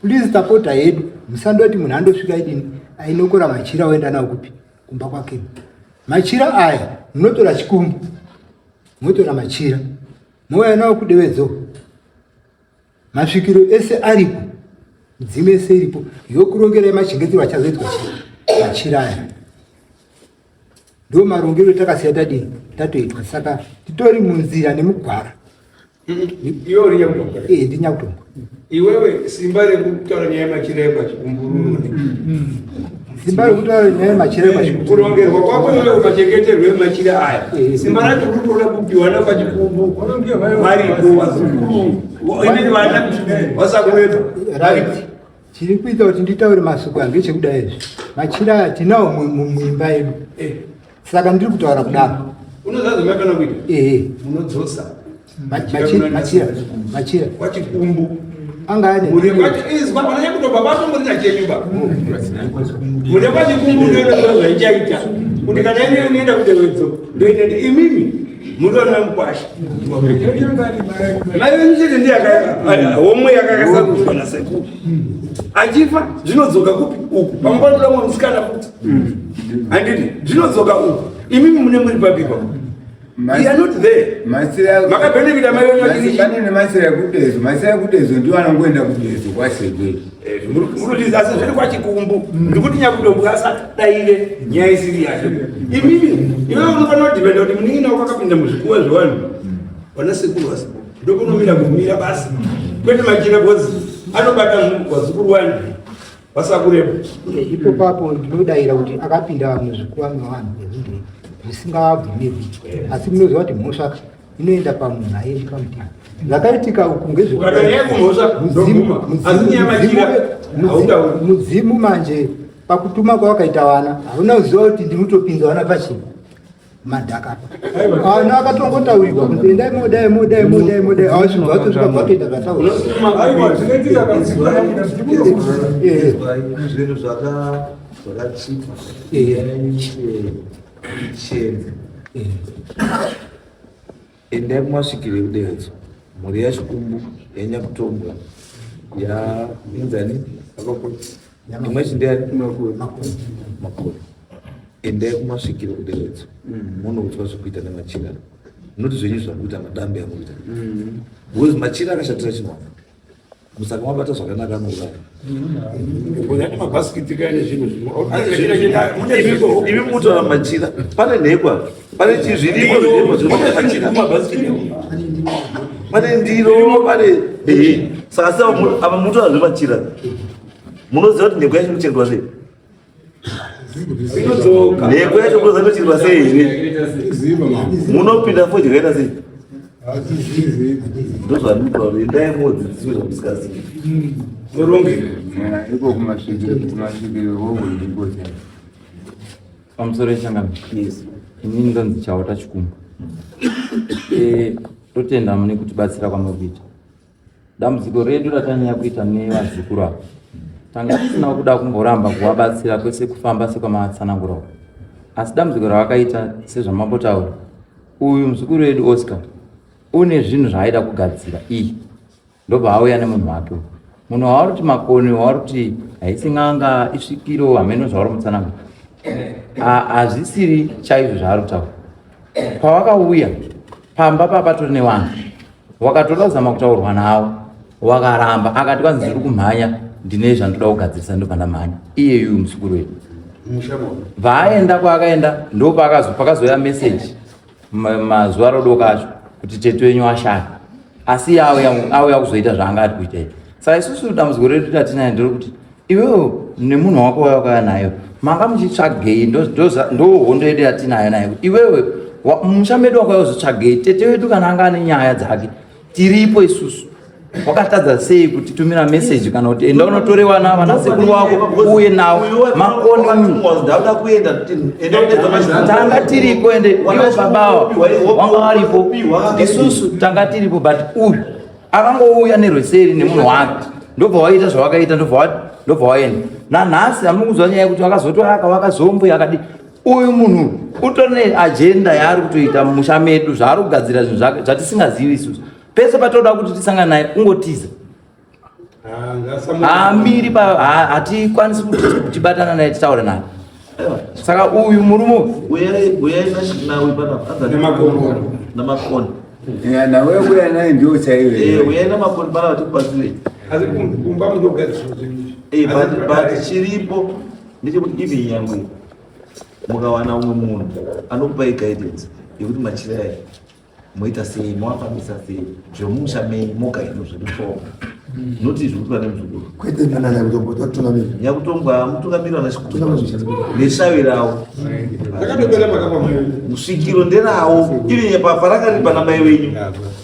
please tapota yedu musandoti munhu andosvika idini ainokora machira oenda nawo kupi kumba kwake machira aya munotora chikumbu motora machira mouya nawo kudevedzo masvikiro ese aripo midzimu ese iripo yokurongerai machengetero achazoitwa machira aya ndo marongero etakasiya tadini tatoitwa saka titori munzira nemugwara Iwe uri nyakutonga. Eh, ndi nyakutonga. Iwewe simba rekutaura nyaya yemachira epachikumbururu. Simba rekutaura nyaya yemachira epachikumbu. Kurongerwa kwako iwewe machengeterwo emachira aya. Eh. Simba racho riri kuda kupiwa napachikumbu. Varipo vazukuru. Inini vana vasakurepa. Right. Chiri kuita kuti nditaure mashoko aya ngechekudai izvi. Machira aya tinawo muimba yedu. Eh. Saka ndiri kutaura kudaro. Unoziva zvamafanira kuita? Ehe. Munodzosa. Machira, machira, machira. Kwachikumbu. Anga ane. Muri kwachi izwa pana nyakuto baba apo muri nachenyu ba. Muri kwachikumbu ndio zvaichaita. Kuti kana ine unoenda kudewedzo ndoenda imimi muri vana mukwasha. Mai venyu chete ndiye akaipa. Homwe yakakasarudzwa nasekuru. Achifa zvinodzoka kupi uku. Pamwe panoda mumwe musikana futi. Handiti zvinodzoka uku. Imimi mune muri papi ipapo. We are not there. Makabhenefita mai venyu vachiri Pane nemasira ekudezo, masira ekudezo ndiwo anongoenda kudezo kwasekuru. Murikuti asi zviri kwachikumbu ndikuti nyakudombo asadaire nyaya isiri yake. Imimi iwewe unofanira kudhipenda kuti munin'ina wako akapinda muzvikuwa zvevanhu vana sekuru vasi ndokunomira kumira basi kwete machira bhozi anobata vazukuru wani vasakureba. Ipo papo ndinodaira kuti akapinda muzvikuwa mevanhu ezvindei zvisingabvumirwi asi munoziva kuti mhosva inoenda pamunhu haiendi pamutemo. Zvakaitika uku Ukati nyaya yekumhosva, ndobvuma. Asi nyaya yemachira, hautauri. Mudzimu manje pakutuma kwawakaita vana hauna kuziva kuti ndinotopinza vana pachii madhaka vana vakatongotaurirwa kunzi endai modai modai modai modai awasvika vatosvika bvatoita zvataura. Aiwa, zvinoitika Eh. Zvinhu zvakachipa. Chena. Endai kumasvikiro ekuderedzo. Mhuri yaChikumbu, yaNyakutombwa, yainzani? Imwe chindiyani? Makore. Endai kumasvikiro ekuderedzo. Munoudzwa zvekuita nemachira. Noti zvenyu zvamukuita madambe amukuita. Because machira akashatira chinhu. Musaka mabata zvakanaka anouraya. Kuzati mabhasikiti kane zvinhu zvimwe. Imi mutora machira. Pane nhekwa. Pane chii zviriko zviriko zviri machira. Pane ndiro, pane ehe. Saka se apa mutora zvemachira. Munoziva kuti nhekwa yacho inochengetwa sei? Inodzoka. Nhekwa yacho munoziva inochengetwa sei here? Munopinda fodya yakaita sei? Ndozvandinotaura, endai modzidziswe zvamusingazivi. Murongere. Iko kumasvikiro kumasvikiro hongu ndiko chaipo. Pamusoro yechangano. Yes. Inini ndonzi Chawata Chikumbu. Totenda mune kutibatsira kwamuri kuita. Dambudziko redu ratanyanya kuita nevazukuru ava, tanga tisina kuda kumboramba kuvabatsira kwese kufamba sekwamatsanangura uko. Asi dambudziko ravakaita sezvamambotaura, uyu muzukuru wedu Oscar une zvinhu zvaaida kugadzira iyi ndobva auya nemunhu wake uyu. Munhu waari kuti Makoni, waari kuti haisi n'anga, isvikiro, hameno zvauri mutsanangura, hazvisiri chaizvo zvaari kutaura. Pawakauya pamba papatori nevanhu, wakatoda kuzama kutaurwa nawo, wakaramba, akati kwanzi ndiri kumhanya, ndine zvandinoda kugadzirisa, ndobva ndamhanya. Iyeyu muzukuru wedu bvaaenda kwaakaenda, ndopakazouya meseji mazuva rodoka acho kuti tete wenyu ashaya, asi iye auya kuzoita zvaanga ari kuita izvi. Saka isusu dambudziko redu ratinayo nderekuti iwewe nemunhu wako wauya nayo Manga muchitsvagei? Ndo hondo yedu yatinayo nayo. Iwewe mumusha medu wakauya kuzotsvagei? Tete wedu kana anga ane nyaya dzake, tiripo isusu. Wakatadza sei kutitumira meseji kana kuti enda unotorewa na vanasekuru wako uye nawo makoni tanga tiriko ende ivo babawa wanga varipo, isusu tanga tiripo, but uyu akangouya nerweseri nemunhu wake, ndobva waita zvawakaita, ndobva waenda. Nanhasi hamuri kunzwa nyaya yekuti vakazotoaka vakazombo yakadi. Uyu munhu utori neagenda yaari kutoita mumusha medu, zvaari kugadzira zvinhu zvake zvatisingazivi isusu. Pese patoda kuti tisangane naye ungotiza, haamiri, hatikwanisi kuti tibatana naye titaure naye. Saka uyu murume Uyai nawe panapa namakoni. Nawe kuya naye ndio chaiwe. Uyai namakoni panapa tikubatsirei. Asi kumba munogadzirwa zvinhu. But chiripo ndechekuti even nyangwe mukawana umwe munhu anokupai guidance yekuti machira aya moita sei, moafambisa sei zvemusha menyu moga ino zviri noti izvi kuti vane muzukuru. Kwete kana Nyakutombo tatungamiri. Nyakutombo mutungamiri wana Chikumbu neshavi rawo. Akatopera pakafa mai. Musvikiro nderawo iri parakari pana mai wenyu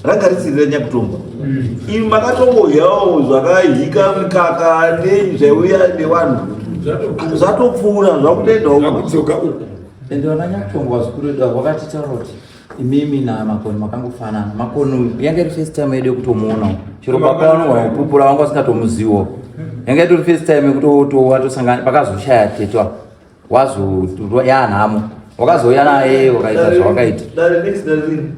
ranga risiri raNyakutombo. Imi makatongodyawo zvakahika mikaka nei zvaiuya nevanhu, zvatopfuura, zvakutoendawo. Zvakudzoka uku. Ende vana Nyakutombo vazukuru vedu ava vakatitaura kuti imimi naMakoni makangofanana. Makoni uyu yanga iri first time yedu yekutomuonawo, chero baba vanogona kupupura, vanga vasingatomuziwo. Yanga itori first time yekutowatosangana pakazoshaya tetwa wazo yanhamo, wakazouya naye wakaita zvawakaita. Dare next, dare rini?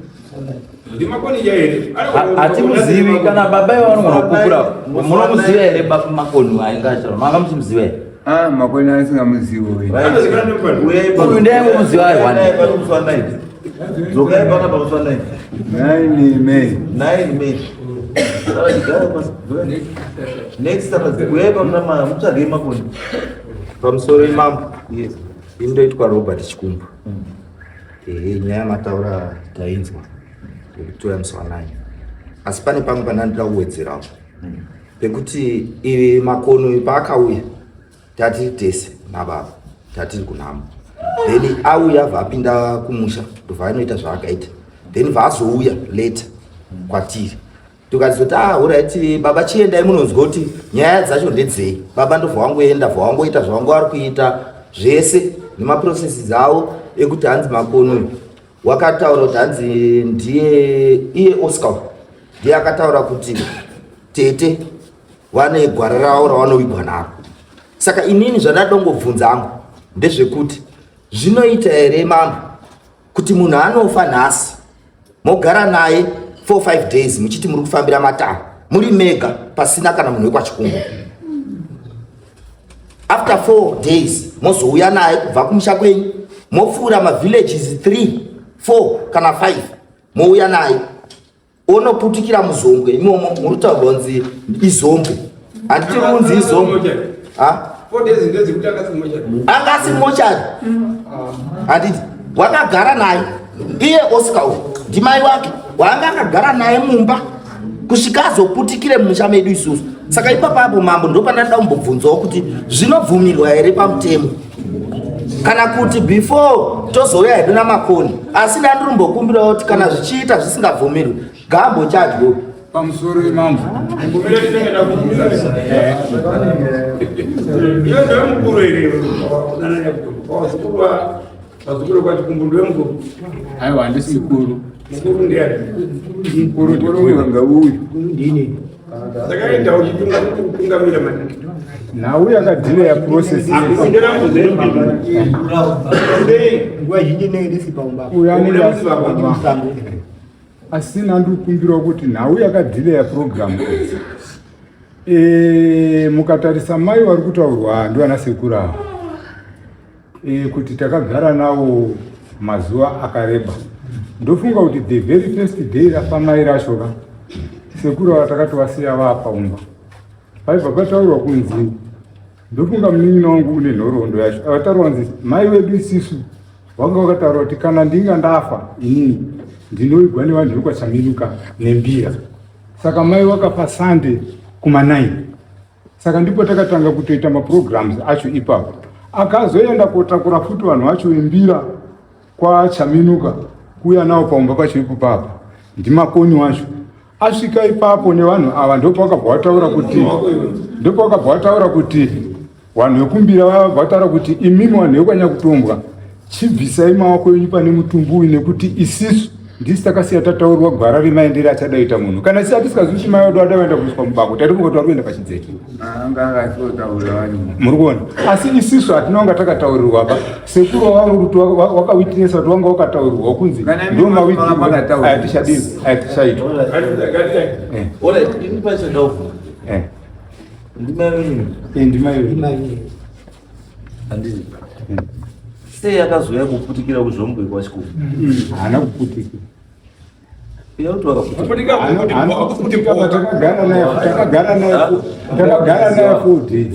Ndimakoni here? Hatimuzivi kana baba ivo vanogona kupupura. Munomuziva here Makoni ainge achitaura? Manga muchimuziva here? Ah, Makoni asingamuzivi. Uyu ndiye aiwa. Dzokai pana pamusi wa 9. 9 May. 9 May. Saka chigara pasi. Next Saturday uyai pamuna mutsvagei Makoni. Pamusoro imambo. Yes. Indoitwa Robert Chikumbu. Ehe, nyaya yamataura tainzwa yekutoya musi wa 9, asi pane pamwe pandandida kuwedzerawo pekuti iri Makono paakauya tatiri tese nababa, tatiri kunhamo. Then auya, bvaapinda kumusha, ndobva anoita zvaakaita, then vaazouya later kwatiri, tikazoti, "Ah, alright baba, chiendai munonzwa kuti nyaya dzacho ndedzei." Baba ndobva wangoenda, bva wangoita zvavanga vari kuita zvese nemaprocesses avo ekuti hanzi Makono uyu wakataura kuti hanzi ndiye iye Oscar ndiye akataura kuti tete vane gwara ravo ravanovigwa naro. Saka inini zvandadongobvunza angu ndezvekuti zvinoita here mambo kuti munhu anofa nhasi mogara naye 4 5 days muchiti muri kufambira matare muri mega pasina kana munhu wekwaChikumbu? After 4 days mozouya naye kubva kumusha kwenyu, mopfuura mavillages 3, 4 kana 5, mouya naye onoputikira muZombwe imomo. Muri kutaurwa kunzi iZombwe, handiti? Runzi iZombwe. Ha? 4 days ndedzekuti akasi mochari. Anga asiri mochari, handiti? Wakagara naye iye Oscar uyu ndimai wake waanga akagara naye mumba kusvika azoputikire mumusha medu isusu. Saka ipapapo mambo ndopandanoda kumbobvunzawo kuti zvinobvumirwa here pamutemo kana kuti before tozouya hedu naMakoni, asi ndandirimbokumbirawo kuti kana zvichiita zvisingabvumirwi gambo chadyo. Pamusoro imambo. Ngomira tinenge takumbira. Iyo ndiwe mukuru here? Nana Nyakutombo. Vazukuru va vazukuru kwaChikumbu ndiwe mukuru. Aiwa, handisi mukuru. Mukuru ndiani? Mukuru Mukuru uyu anga uyu. Ndini. Saka enda uchitungamira maningi. Nhau yakadhileya process. Nguva zhinji ndinenge ndisi paumba. Uyu anenge Uyu asina Musango. Asina ndikukumbirawo kuti nhau yakadhileya program idzi, mukatarisa mai vari kutaurwa ndivana sekuru ava, kuti takagara navo mazuva akareba. Ndofunga kuti the very first day rafa mai racho ka, sekuru ava takatovasiya vaapaumba. Paibva pataurwa kunzi, ndofunga munin'ina wangu une nhoroondo yacho, avataurwa kunzi mai vedu isisu vanga vakataura kuti kana ndinga ndafa inini ndinoigwa nevanhu vekwaChaminuka nembira. Saka mai vakafa Sunday kuma9, saka ndipo takatanga kutoita maprograms acho ipapo. Akazoenda kotakura futi vanhu vacho vembira kwaChaminuka kuuya nawo paumba pacho ipo papa ndiMakoni wacho asvika ipapo nevanhu ava ndopakabva wataura kuti ndopakabva wataura kuti vanhu vekumbira vabva vataura kuti imimi vanhu vekwanyakutombwa chibvisai maoko enyu pane mutumbi uyu nekuti isisu ndisi takasiya tataurirwa gwara remaendere achadaita munhu kana isi atisingazivi kuti mai vadu vada vaenda kuiswa mubako taitofunga kuti vari kuenda pachidzeki muri kuona asi isisu hatina kunga takataurirwa ba sekuru wavo kuti wakawitinesa kuti wanga wakataurirwa kunzi ndo mawitiatichadii atichaitwa Handiti. Sei akazouya kuputikira kuzvombo kwachikuru? Haana kuputika. Takagara naye futi.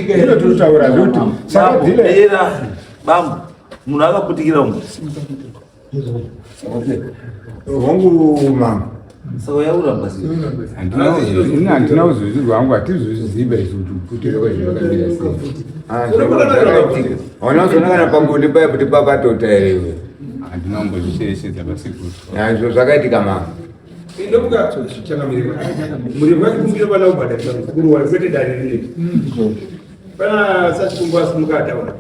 Tinotaura zvekuti saka bambo munhu akaputikira umu. Hongu mama. Saka yauramba sei? Ini handina kuzozvizwa hangu hatizozviziva izvo kuti kuputira kwazvo zvakamira sei. Hauna kuzoona kana pangondi paya kuti pakatota here iwe? Handina kumbozvicherechedza pasekuru. Izvo zvakaitika mama. Ndomuka changamire. Muri vachikumbira vana kubhadharisa mukuru wari kwete dare rineri. Pana sachikumbu asimuka ataura.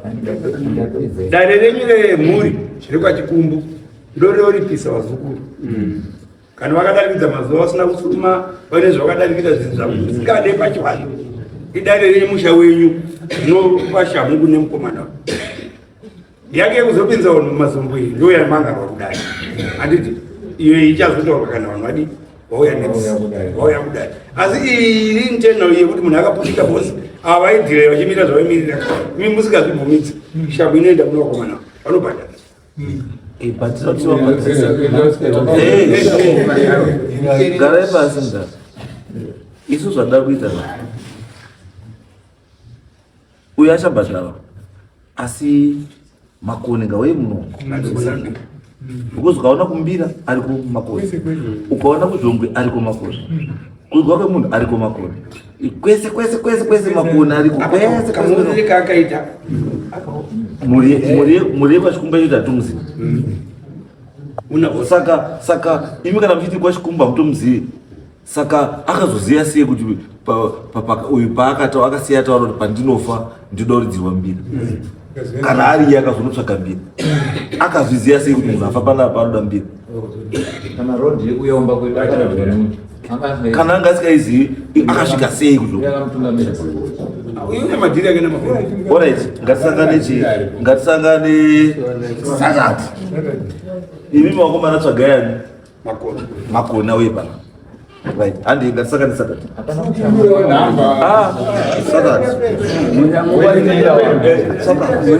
Dare renyu remhuri rekwachikumbu ndororipisa vazukuru. Kana vakadarikidza mazuva vasina kusuma vane zvavakadarikidza zvinhu zvavo zvisingade pachivanhu. Idare renyu musha wenyu rinopa shamhu kune mukomana. Yake yekuzopinza vanhu mumazombo iyi ndiyo yamangarwa kudai. Handiti iyo ichazotaurwa kana vanhu vadii vauya next vauya kudai. Asi iyi iri internal yekuti munhu akaputika bosi ava vaidhira vachimirira zvavaimirira imi musingazvibvumidzi shamhu inoenda kune vakomana vanobhadhara. Garai pasi mudhara. Isu zvandada kuita na uyo achabhadhara asi makoni ngauye muno because ukaona kumbira ari kumakoni ukaona kuzhombwe ari kumakoni kuigwa kwemunhu ari kumakoni kwese kwese kwese kwese makoni ariko kwese kamuonere kaakaita mhuri yekwachikumba ichoita hatumuzivi saka saka imi kana muchiti kwachikumba hamutomuzivi saka akazoziva sei kuti uyu paakataura akasiya ataura kuti pandinofa ndinoda kuridzirwa mbira kana ari iye akazonotsvaga mbira akazviziva sei kuti munhu afa panapa anoda mbira kana road yekuya umba kwedu akaradzwa nemunhu kana anga asikaizivi akasvika sei kuzo orit ngatisangane chi ngatisangane sakati imi makomana tsvagai ani makona uye pana right handi ngatisangane sakati ah sakati sakati.